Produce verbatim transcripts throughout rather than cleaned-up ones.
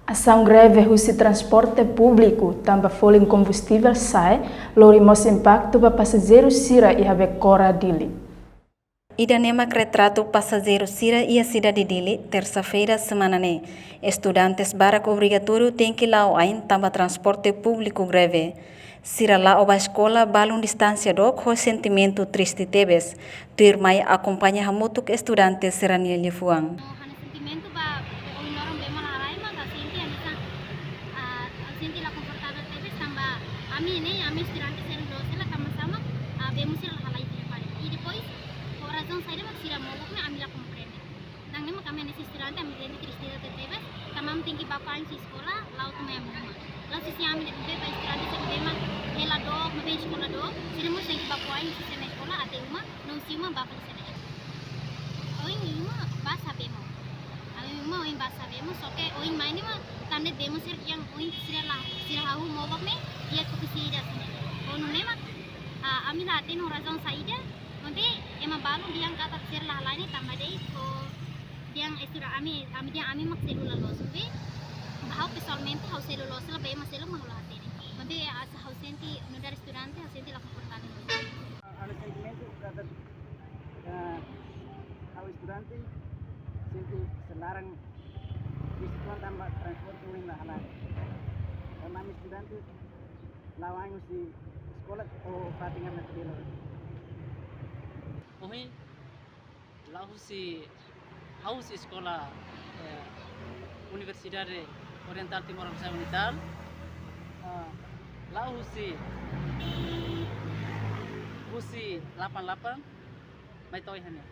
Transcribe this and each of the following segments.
Asaun greve husi transporte públiku tanba folin kombustivel sa'e lori mós impaktu ba pasajeiru sira iha Becora, Dili. Ida-ne'e mak retratu pasajeiru sira iha sidade Dili, tersa-feira semana ne'e. Estudantes barak obrigatóriu tenke la'o ain tanba transporte públiku greve. Sira la'o ba eskola balun distánsia dook ho sentimentu triste tebes. Tuirmai akompaña hamutuk estudante sira-nia liafuan. Ha'u-nia sentimentu ba ohin loron bee mak la halai mak ha'u sente hanesan, ah, ha'u sente la konfortavel tebes tanba ami ne'e, ami estudante sira-ne'e loos hela tanba sá mak, ah, bee mak sira la halai tiha fali. I depois, ho razaun saida mak sira mogok ne'e ami la komprende. Tan ne'e mak ami hanesan estudante ami sente triste tebes, tanba ami tenke bá ho ain husi eskola, la'o to'o mai ami uma. La'ós husi ami de'it, maibé ba estudante sira ne'ebé mak hela dook, maibé eskola dook, sira mós tenke bá ho ain husi sira-nia eskola até uma, no husi uma bá fali sira-nia. Ohin uma bá sa'e bee mak. Ami uma ohin bá sa'e bee mak, só ke ohin mai ne'e mak, tan ne'e bee mak sira yang ohin sira la, sira hahú mogok ne'e, di'ak tuku sira sini. Ho nune'e mak, ah, ami la hatene ho razaun saida, maibé ema balun dehan katak sira la halai ne'e tanba de'it, ho dehan estuda ami, ami dehan ami mak selu la loos. Maibé, ba ha'u pesoalmente, ha'u selu loos hela, bee mak selu mak ha'u la hatene. Maibé, hanesan ha'u sente, nu'udar estudante, ha'u sente la konfortavel. Ha'u-nia sentimentu katak, eh, ha'u estudante, sente selaran, triste uitoan tanba transporte ohin la halai. Tanba ami estudante, la'o ain husi eskola to'o fatin ami atu bele. Ohin, la'o husi, ha'u husi eskola, eh, Universidade Oriental Timor Avançada, UNITAL. Ah, la'o husi, husi lapan lapan, mai to'o iha ne'e.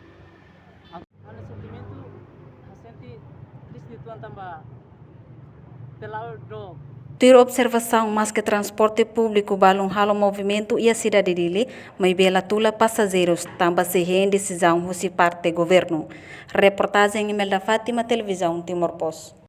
Ha'u-nia sentimentu, ha'u sente triste uitoan tanba tela'o dook. Tuir observasaun, maske transporte públiku balun halo movimentu iha sidade Dili, maibé la tula pasajeirus tanba sei hein desizaun husi parte governu. Reportajen Imelda Fátima, Televizaun Timor Post.